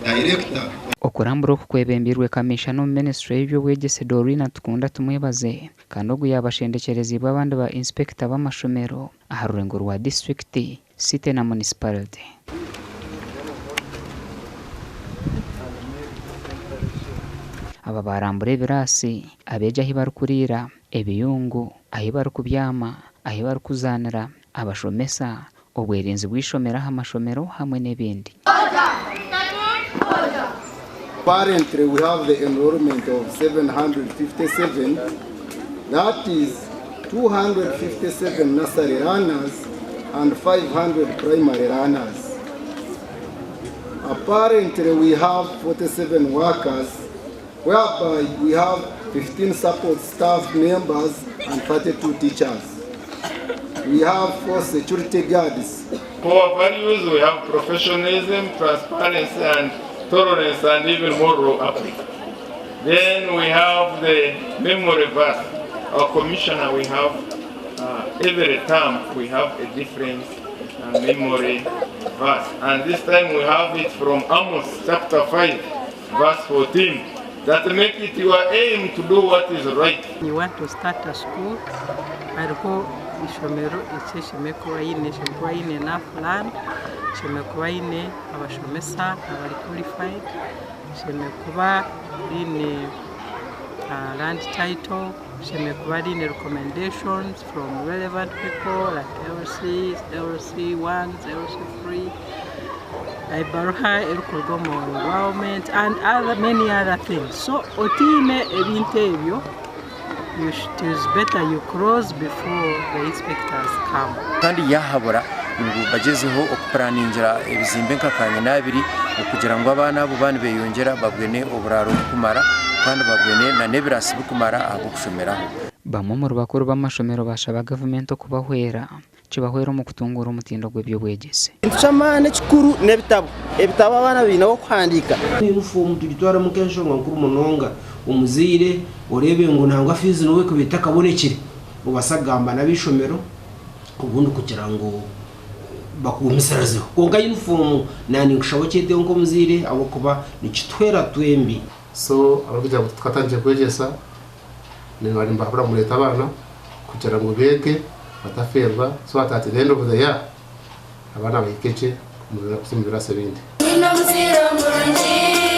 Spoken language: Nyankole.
Director. Okurambura oku kwebembeirwe Kamiishana omu minisiture y'eby'obwegyese Doreen Atukunda Tumwebaze kandi ogu yaaba ashendekyereziibwe abandi ba inspector b'amashomero aha rurengo rwa disiturikiti, city na municipality. Aba baarambura ebiraasi, abeegi ahi barikuriira, ebiyungu, ahi barikubyama, ahi barikuzaanira, abashomesa, obwerinzi bw'eishomero aha mashomero hamwe n'ebindi. Currently we have the enrollment of 757, that is 257 nursery learners and 500 primary learners. Apparently we have 47 workers whereby we have 15 support staff members and 32 teachers. We have 4 security guards. Core values, we have professionalism, transparency and tolerance and even moral ethic. Then we have the memory verse. Our commissioner, we have every term we have a different memory verse. And this time we have it from Amos chapter 5 verse 14. That make it your aim to do what is right. You want to start a school, hariho ishomero eki eshemereire kuba eine, eshemereire kuba eine enough land, eshemereire kuba eine abashomesa abari qualified, eshemereire kuba eine land title, eshemereire kuba eine recommendations from relevant people like LC, LC1, LC3, ebaruha erikuruga omu environment and other, many other things. So otiine ebintu ebyo, it is better you close before the inspectors come. Kandi yaahabura ngu bagyezeho okupuraningira ebizimbe nka kanyina abiri okugira ngu abaana abo baaba nibeyongyera babwene oburaaro burikumara kandi babwene na n'ebiraasi birikumara ahabw'okushomeraho. Bamwe omuri bakuru b'amashomero baashaba gavumenti okubahwera kibahwera omu kutunguura omutindo gw'eby'obwegyese. Ekintu ky'amaani ekikuru n'ebitabo. Ebitabo abaana baine ah'okuhandiika. Yunifoomu tugitwaremu nk'enshonga nkuru munonga. Omuzaire oreebe ngu nangwa fiizi n'obu ekuba etakabonekire, obaasa kugamba n'ab'eishomero obundi kugira ngu bakugumisirizeho. Kwonka yunifoomu naanye ninkushaba okyeteho nk'omuzaire ahabw'okuba nikituhwera twembi. So abarikugira ngu titukatandikire kwegyesa nibahabura mureete abaana kugira ngu beege batafeerwa so that at the end of the year abaana bahike gye omu biraasi ebindi. Nyine omuzaire murungi.